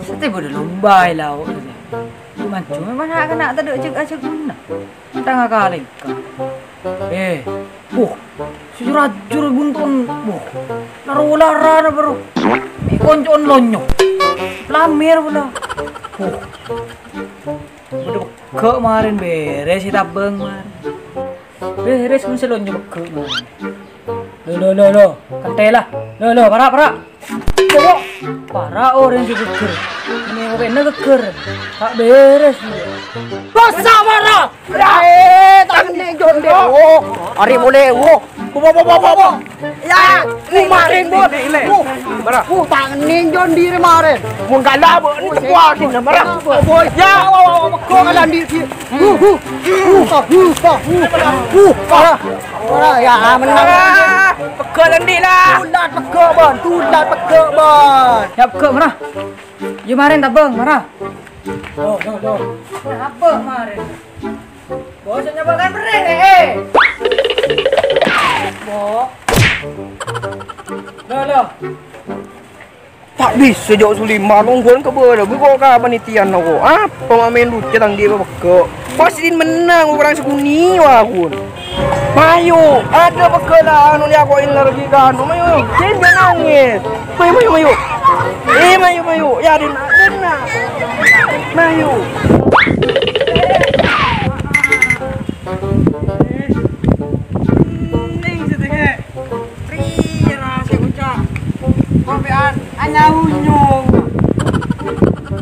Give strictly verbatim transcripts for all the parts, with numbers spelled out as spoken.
Satèya bâdâ lomba è lao'. Manjung mana kana' tadâ' jhâk-ajhâk mana. Tang akalèngka. Eh, wuh, si rajur bunton, wuh, laro-larana bâro. È konco'an lonyo. Lamèr pula. Wuh. Bâdâ pegghâ' marèn bèrès è tabâng marèn. Bèrès mon sè lonyo pegghâ' marèn. Lo, lo, lo, lo. Kantè la. Lo, lo, para', para'. Coba. Para' orèng sè ghâggâr. Mènè kènè ghâggâr. Ta' bèrès, iyâ. Bâsa, para'! Eh, tangnè, Jon, deh. Oh, arè molè, oh. Bo, bo, bo, bo, bo, bo. Ya, ini marèn, Bos. Ini, ini. Uh, uh, tangnè, Jon, diri marèn. Mun kala, Bu, ini tepuk akhirnya, marah. Boy. Ya, wa, wa, wa, wa, kok kala di, di. Uh, uh, uh, uh, uh, uh, uh, uh, uh, ya, menang. Ah, pegghâ' endi la? Tulat pegghâ', Bon. Tulat pegghâ', Bon. Ya, pegghâ', marah. Ya, marèn tabâng, marah. Loh, loh, loh. Apa marèn? Bos, nyoba kan mèrèng, eh, eh. Bo. Loh, loh. Ta' bisa, Jo' Suliman, ongghuwân kabâlâ, bi' kok ka panitiana kok. Apa ma' maèn lucu tang dhi' pegghâ'? Pas din mennang, korang sakonè' wa, kun. Mayu, adâ' pegghâ' la, anu, lè ako iler ghi' kanu, mayu, din jhâ' nangès. Mayu, mayu, mayu. Eh, mayu, mayu. Ya, din, din, mayu. Ning sithik, Ri, ra sè uca'. Kopi'an, anyau-nyau.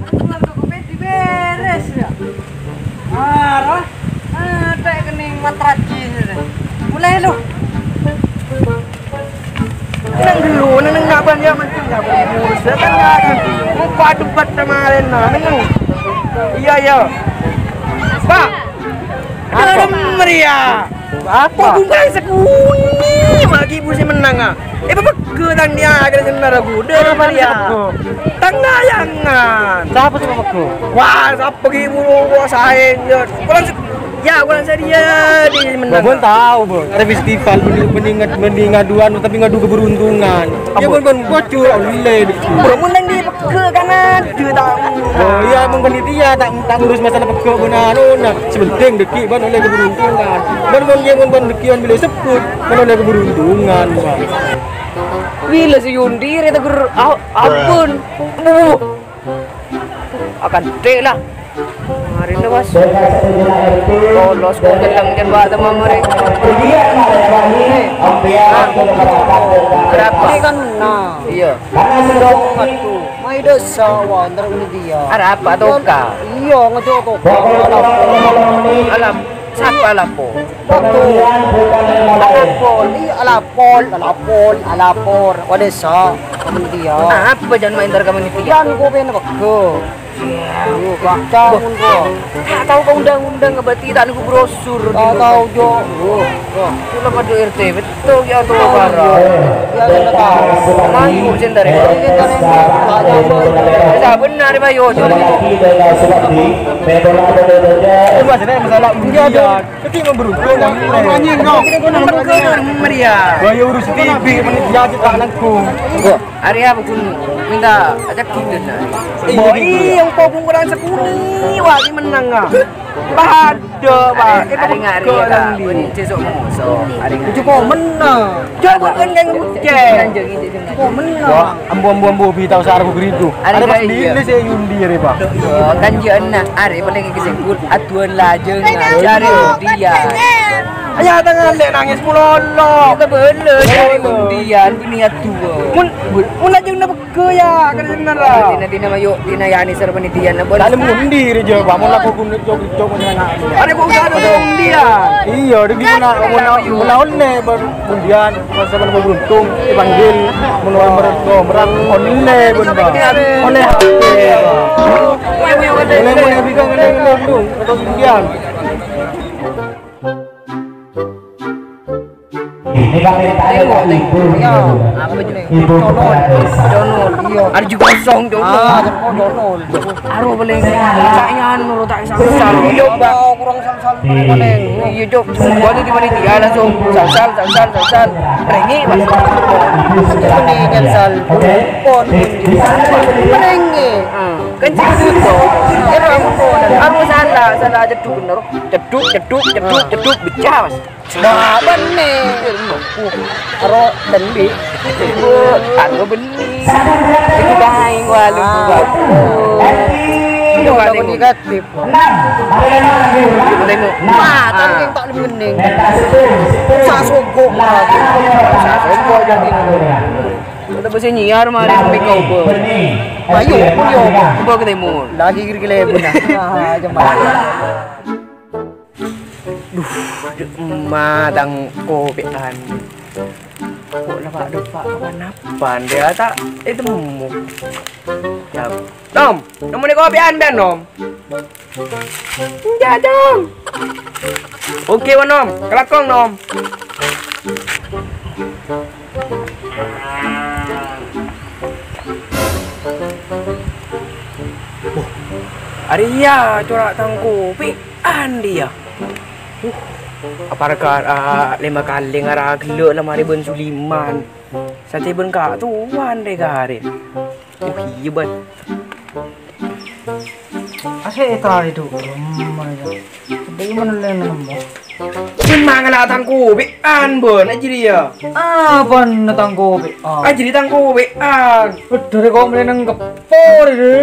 Aku ngantuk kopi dibèrès, ya. Arah, ada kening matraji sini. Mulai lu. Neng dulu, neng, neng, ngaban ya, mancing ngaban. Saya kan ngaji. Muka debat kemarin, nah, neng. Iya, iya. Pak. Apa? Meriah. Apa? Kok bungkang sakonè' lagi bu sè mennang, ah? Eh, pegghâ' tang dia akhirnya sennara guda. Apa meriah? Tang layangan. Sapa sè pegghâ'? Wah, sapa ghi' buru, wah, saèng, ya. Kurang se-, ya, kurang sedia di mennang. Bon tao, Bon. Ada festival, mending, mending, mending ngaduan, tapi ngadu keberuntungan. Ya, Bon, Bon, bocor, ollè, dikit. Bro, mennang di Ke kanan, dia tahu. Oh, iya, mungkin itu ya, tak, tak ngurus masalah pegghâ' bân anuna. Sè pentèng dâgghi' bân ollè keberuntungan. Bân mon, mon, bân dâgghi' bân bilâ sebbhut, bân ollè keberuntungan, Bang. Bilâ sè Yundi rè teger, a-, ampon. Bu, bu, bu. Akan dek lah. Marina, Mas. Lolos kok nyelang jân bâ' temamare. Berapa? Ini kan, nah. Iya. Karena sudah Waduh, mai desa, wah, ntar ini dia. Arapa toka? Iya, ngejo toka. Alam, sapa lapo? Waduh. Alapol, iya, alapol, alapol, alapor. Wah, desa, kamu dia. Apa jangan main ntar kamu ini dia? Jangan gue pengen pegghâ'. Iya. Iya, Pak. Jangan, Bro. Tak tahu ke undang-undang, berarti tak nunggu brosur. Tak tahu, Jo. Kula padha R T, betul ya, tuh, para. Ya, ya, tahu. Maju, sendiri. Jadi, kita ini, Pak, jangan. Ya, benar, Pak, yo, Jo. Cuma saya masalah ujian. Jadi, mau beruntung, kan? Meriah. Wah, ya, urus T V, panitia aja tak nanggung. Arya pun minta ajak kita, nah. Iya, iya, yang kau kurang sekuni, wah, ini menang, ah. Padha, Pak. Arya, arya, arya, arya, sesuk musuh. Arya. Itu kok menang. Coba kan yang rucek. Kok menang. Wah, ambu, ambu, ambu, bi tau sarep geridu. Arya, arya, pas arya. Ini saya Yundi, arya, Pak. Oh, kan dia enak, arya paling kesebut aduan lajeng, cari dia. Ayo, tangan, Dek, nangis melolo. Kita bela cari undian, bini aduan. Mun, mun aja udah Kaya, kerjana ra. Tina, tina, mayu, tina, yani, sareng panitia, napa? Dalem undi, Rejo? Pamun laku gunung, cok, cok, punya anak. Ada kok gak ada undian? Iya, ada gimana? Mau na-, mau naon nih, Bang? Undian, pas sampean mau beruntung, dipanggil, mau nomor, nomor, online, Bang. Oleh H P, Bang. Boleh, boleh, bisa, boleh, boleh, Bang. Atau undian. Ini kan minta ya, Ibu. Iya, apa jenenge? Ibu Conol. Kepala desa. Conol, iya. Ada juga kosong, Conol. Ah, ada kok Conol. Aro paling cak anu lo, tak sal-sal. Iya, Mbak. Kurang sal-sal paling. Iya, Cok. Gua di panitia langsung sal-sal, sal-sal, sal-sal. Rengi, Mas. Mendingan sal. Oke. Pon. Di, di sana. Rengi. Ah. Kan cedhuk to. Ero ampon. Aro salah, salah cedhuk bener. Cedhuk, cedhuk, cedhuk, cedhuk, pecah, Mas. Wah, bânnè. Aro bânnè. Aro bânnè. Itu daeng walu. Ah. Itu paling negatif. Tengok. Wah, tapi tak mending. Sasogok lagi. Sasogok jadi. Kita bisa nyiar mari mik ngobrol. Ayo, ayo. Coba ke timur. Lagi kiri-kiri pun. Ah, cuma. Duh, cè' emma tang kopè'an. Kok la pa' dâpa' kapan-kapan dâ' ta' ètemmo. Ya. Nom, nemmonè kopè'an bân, Nom? Enjâ', Dong. Oke, wa, Nom. Kalangkong, Nom. Wah, arèya cora' tang kopè'an dâ' iyâ. Uh, aparèka, ah, lèma kalè ngara ghellâ' la marè bân Suliman. Satèya bân Ka' Towan rè-karè. Uh, iyâ, bân. Asè' ètarè dhu, remma ya. Bâi mon lè nemmo. Bân mangala tang kopè'an, bân, ajâriyâ. Apana tang kopè'an? Ajâriyâ tang kopè'an. Bâdâ rè kok mèlè neng keppo rè.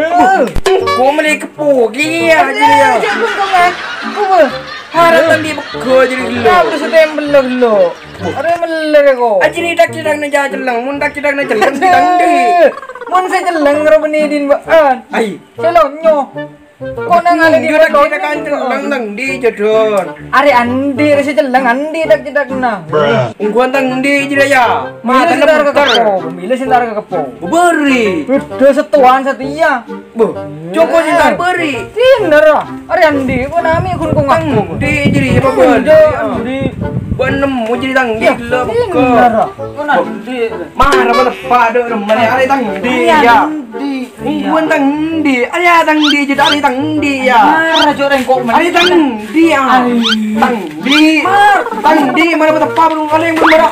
Kok mèlè keppo kèya, ajâriyâ. Jâ' bengkong, ah. Apa? Harap tang dhi' pegghâ ajâriyâ ghellâ'. Apa sè tèmbel ghellâ'? Arè mellè rè kok. Ajâriyâ dak-cèdak neng jâ' celleng, mon dak-cèdak neng celleng, dhi' tang dhi'. Mon sè celleng ro bânnè dhin bâ'ân. Ai. Sè lonyo. Kok nang alè dhi' lonyo. Dak-cèdak neng celleng tang dhi' jâ, Don. Arè andi' rè sè celleng, andi' dak-cèdak nang. Ongghuwân tang dhi' jârèya. Mata milè sè entar ka keppo, milè sè entar ka keppo. Bâri. Bâdâ sèttowan satèya. Bâh, coko sè entar bâri. Sèntar, ah. Arè andi', kok nami ghun kong aku. Tang dhi' jârèya, Pak Bân. Andi'. Bân nemmo jârèya tang dhi' ghellâ' pegghâ. Sèntar, ah. Kok andi'. Mara pateppa' dâ' remma nè, arè tang dhi' yâ. Andi'. Ongghuwân tang dhi', arè tang dhi' jâ, arè tang dhi' yâ. Mara jâ' rèng kok men. Arè tang dhi' yâ. Ai. Tang dhi'. Tang dhi' mara pateppa' bân kalèng bân mara.